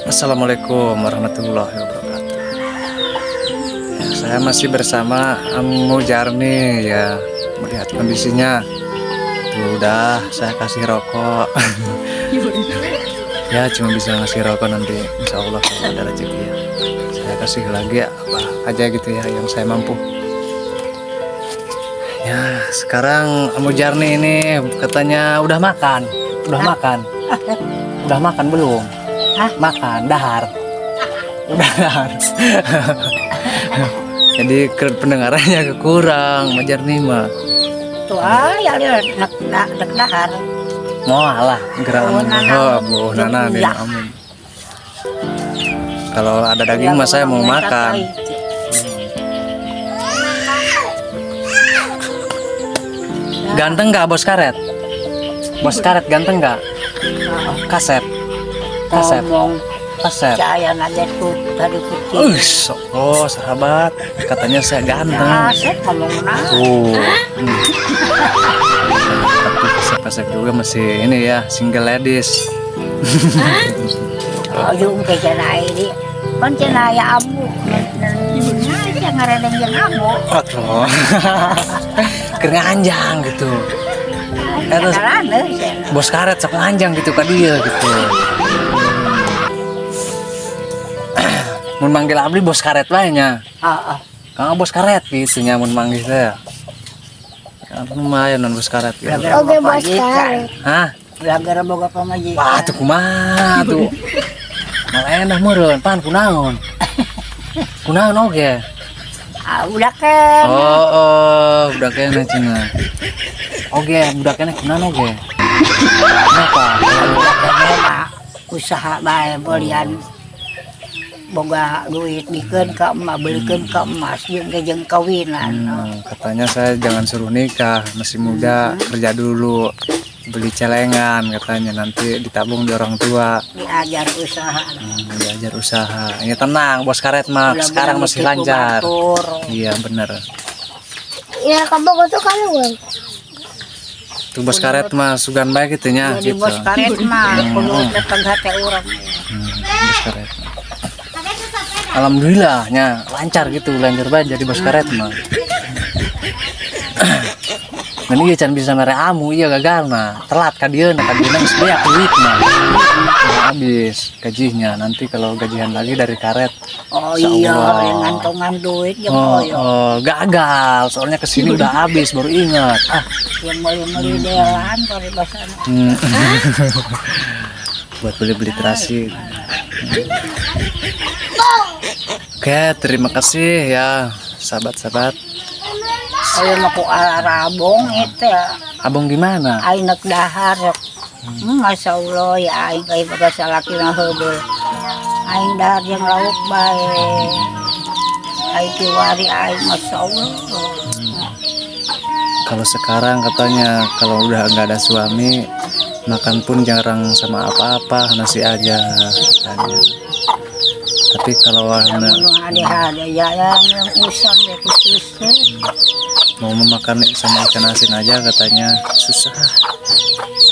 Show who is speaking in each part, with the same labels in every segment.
Speaker 1: Assalamualaikum warahmatullahi wabarakatuh. Ya, saya masih bersama Ammu Jarni ya, melihat kondisinya. Tuh udah saya kasih rokok. Ya, cuma bisa ngasih rokok, nanti insya Allah kalau ada rezeki ya. Saya kasih lagi apa aja gitu ya yang saya mampu. Ya, sekarang Ammu Jarni ini katanya udah makan. Udah makan. Udah makan belum?
Speaker 2: Hah?
Speaker 1: Makan, dahar. Udah dahar. Jadi pendengarannya kurang, Mak Jarni mah.
Speaker 2: Tuh aya dia nek nek dahar.
Speaker 1: Moal lah, gerak.
Speaker 2: Oh, nana.
Speaker 1: Oh, bu, nana nih,
Speaker 2: Iya.
Speaker 1: amun. Kalau ada daging mah saya mau makan. Ganteng nggak bos karet? Bos karet ganteng nggak? Kasep. Kasep.
Speaker 2: Ngomong
Speaker 1: Kasep.
Speaker 2: saya aja tuh tadi kecil.
Speaker 1: Ush, oh sahabat, katanya saya ganteng.
Speaker 2: Kasep ngomong nah.
Speaker 1: Oh. Tapi kasep-kasep juga masih ini ya, single ladies.
Speaker 2: Oh, yung kay cenah ini. Pan cenah aya ambu. Nah, cenah ngaredeng jeung ambu.
Speaker 1: Aduh. Keur nganjang gitu. Terus
Speaker 2: Cenah.
Speaker 1: Bos karet sok nganjang gitu ka dia gitu. Mun manggil abdi bos karet lah nya.
Speaker 2: Heeh.
Speaker 1: Kang bos karet gitu nya mun manggil teh. Ya, lumayan non bos karet gitu.
Speaker 3: Oke, bos karet.
Speaker 1: Hah?
Speaker 2: Gara-gara boga pamajikan.
Speaker 1: Wah, tuh kumaha tuh. Malah enak meureun, pan kunaon? Kunaon oge?
Speaker 2: Ah, udah kan.
Speaker 1: Oh, budak kene cenah. Oge, budak kene kunaon oge? Kenapa?
Speaker 2: Udah kene mah usaha bae belian boga duit bikeun ka emak, belikeun ka emas jeung ke jeung kawinan.
Speaker 1: Katanya saya jangan suruh nikah, masih muda, kerja dulu, beli celengan katanya, nanti ditabung di orang tua.
Speaker 2: Diajar usaha.
Speaker 1: Diajar usaha. Ya tenang, bos karet mah
Speaker 2: Ulah
Speaker 1: sekarang
Speaker 2: menang
Speaker 1: masih
Speaker 2: ditipu
Speaker 1: lancar.
Speaker 2: Batur.
Speaker 1: Iya bener.
Speaker 3: Ya, kamu tuh kan uang.
Speaker 1: Tuh bos karet mah sugan baik gitu nya
Speaker 2: Jadi
Speaker 1: gitu.
Speaker 2: bos karet mah kudu datang hate urang.
Speaker 1: Bos karet. Alhamdulillahnya lancar gitu, lancar banget jadi bos karet mah. Dan iya can bisa mere amu, iya gagal nah. Telat ka dieu, nah ka dieu geus beak duit mah. Udah habis gajinya. Nanti kalau gajian lagi dari karet.
Speaker 2: Oh
Speaker 1: Insya
Speaker 2: iya,
Speaker 1: Allah.
Speaker 2: yang ngantongan duit jeung
Speaker 1: Oh,
Speaker 2: oyo.
Speaker 1: oh, gagal. Soalnya kesini udah habis baru ingat. Ah,
Speaker 2: Yang meuli-meuli delan paribasana.
Speaker 1: Buat beli-beli terasi. Oke, terima kasih ya sahabat-sahabat.
Speaker 2: Ayo mah ku arabong itu ya.
Speaker 1: Abang gimana?
Speaker 2: Aing nek dahar sok. Masya Allah ya aing kayak boga salaki na heubeul. Aing dahar jeung lauk bae. Aing kiwari aing Masya Allah.
Speaker 1: Kalau sekarang katanya kalau udah nggak ada suami makan pun jarang sama apa-apa, nasi aja katanya. Tapi kalau
Speaker 2: Yang nu hade-hade ya yang usang ya khusus.
Speaker 1: Mau memakan sama ikan asin aja katanya susah.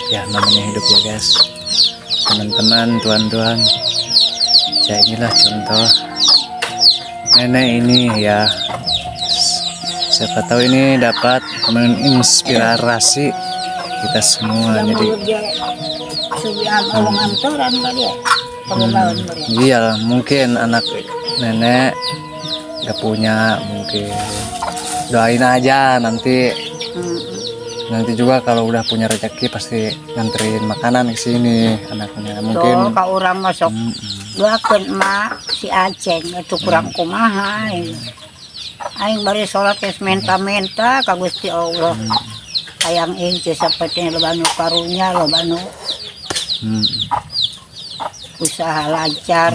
Speaker 1: Ya namanya hidup ya guys. Teman-teman, tuan-tuan. Ya inilah contoh nenek ini ya. Siapa tahu ini dapat menginspirasi kita semua.
Speaker 2: Yang
Speaker 1: Jadi
Speaker 2: mau dia subian orang antoran kali ya. Pengenalan mereka.
Speaker 1: Iya, mungkin anak nenek nggak punya mungkin. Doain aja nanti nanti juga kalau udah punya rezeki pasti nganterin makanan ke sini anaknya mungkin.
Speaker 2: Tuh, ka urang masuk doakeun emak si Aceng itu kurang kumaha aing. Aing bari salat geus menta-menta ka Gusti Allah. Hayang ing teh saperti loba nu karunya, loba nu usaha lancar.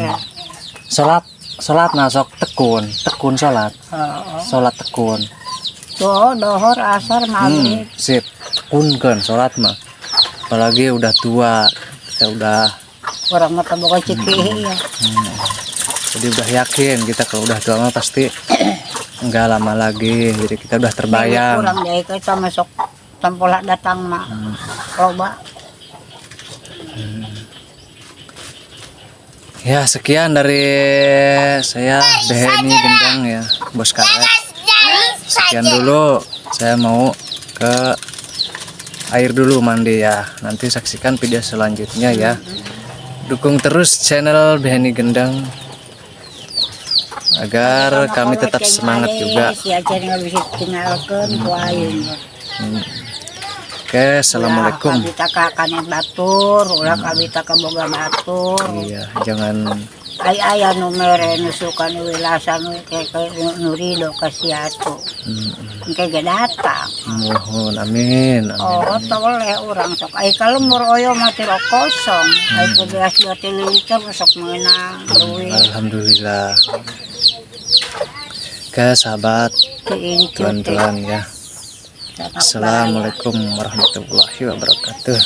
Speaker 1: Sholat, sholat nah sok tekun, tekun sholat,
Speaker 2: Heeh.
Speaker 1: Sholat tekun.
Speaker 2: Tuh, dohor, asar, maghrib.
Speaker 1: Sip, tekun kan sholat mah. Apalagi udah tua, kita udah
Speaker 2: Urang mah teu boga cekih ya.
Speaker 1: Jadi udah yakin kita kalau udah tua mah pasti nggak lama lagi. Jadi kita udah terbayang.
Speaker 2: Kurang deui kita masuk tempolah datang mah. Loba.
Speaker 1: Ya, sekian dari saya, Beheni Gendang ya, Bos Karet. Sekian dulu. Saya mau ke air dulu mandi ya. Nanti saksikan video selanjutnya ya. Dukung terus channel Beheni Gendang agar kami tetap semangat juga.
Speaker 2: Si Aceng nggak bisa tinggalkeun ku aing.
Speaker 1: Oke, assalamualaikum.
Speaker 2: Ulah kabita ka kanet batur, ulah kabita ka boga batur.
Speaker 1: Iya, jangan.
Speaker 2: Ai aya nu mere, nu suka, nu wilasan, nu nu rido ka sia tuh. Engke ge datang.
Speaker 1: Mohon amin, amin.
Speaker 2: Oh, toleh urang sok. Ai ka lembur oyo mah tiro kosong. Ai ku beas 2 3 liter sok meunang duit.
Speaker 1: Alhamdulillah. Oke, sahabat,
Speaker 2: Ti incu teh.
Speaker 1: tuan-tuan ya.
Speaker 2: Sanak.
Speaker 1: Assalamualaikum warahmatullahi wabarakatuh.